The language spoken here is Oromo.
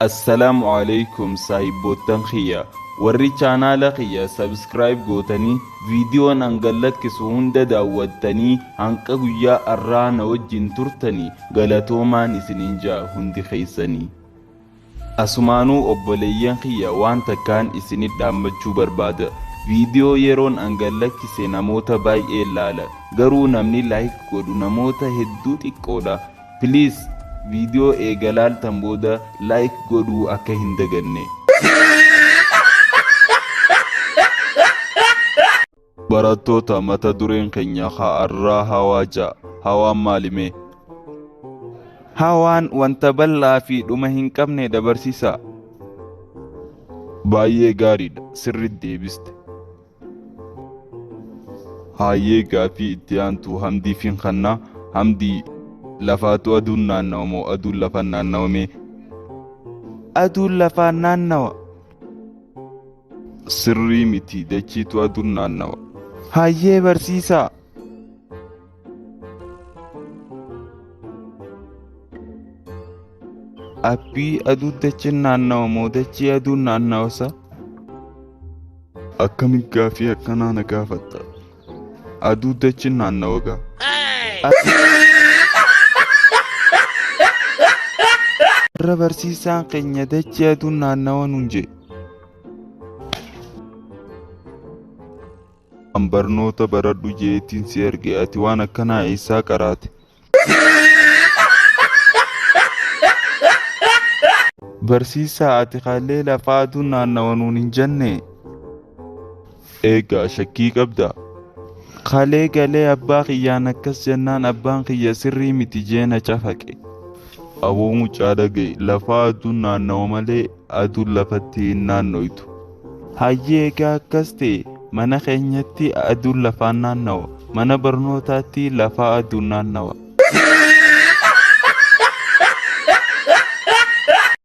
Assalaamu alaikum saahibboottan kiyya warri chaanaala kiyya subscribe gootanii viidiyoon an gad lakkisu hunda daawwattanii hanqa guyyaa arraa na wajjin turtanii galatoomaan isinin ja'a hundi keessanii. Asumaanuu obboleeyyan kiyya waan takkaan isinit dhaammachuu barbaada. Viidiyoo yeroon an gad lakkise namoota baay'ee laala. Garuu namni like godhu namoota hedduu xiqqoodha. Please viidiyoo eega laaltan booda like godhuu akka hin daganne. Barattoota mata dureen keenya ha'arraa hawaa ja'a. Hawaan maali mee? Hawaan wanta bal'aa fi dhuma hin qabne dha barsiisaa. Baay'ee gaariidha sirriitti deebiste. Haayyee gaaffii itti aantu Hamdiifin kanna. Hamdii lafaatu aduun naannawa moo aduun lafan naannawa mee? Aduun lafaan naannawa. Sirrii miti dachiitu aduun naannawa. Hayyee barsiisaa. Abbii aduu dacheen naannawa moo dachee aduun naannawa sa? Akkami gaafii akkanaa na gaafatta? Aduu dacheen naannawa gaa. Har'a barsiisaan keenya dachee aduun naannawa nuun jedhe. An barnoota baradhu jeetiin si erge ati waan akkanaa eessaa qaraate? Barsiisaa ati kalee lafa aduun naannawa nuun hin jennee? Eegaa shakkii qabdaa? Kalee galee abbaa kiyyaan akkas jennaan abbaan kiyya sirrii miti jee na cafaqe. Aboo mucaa dhaga'i lafa aduun naannawa malee aduun lafatti hin naannoytu. Hayyee egaa akkas ta'e mana keenyatti aduun lafaan naannawa mana barnootaatti lafaa aduun naannawa.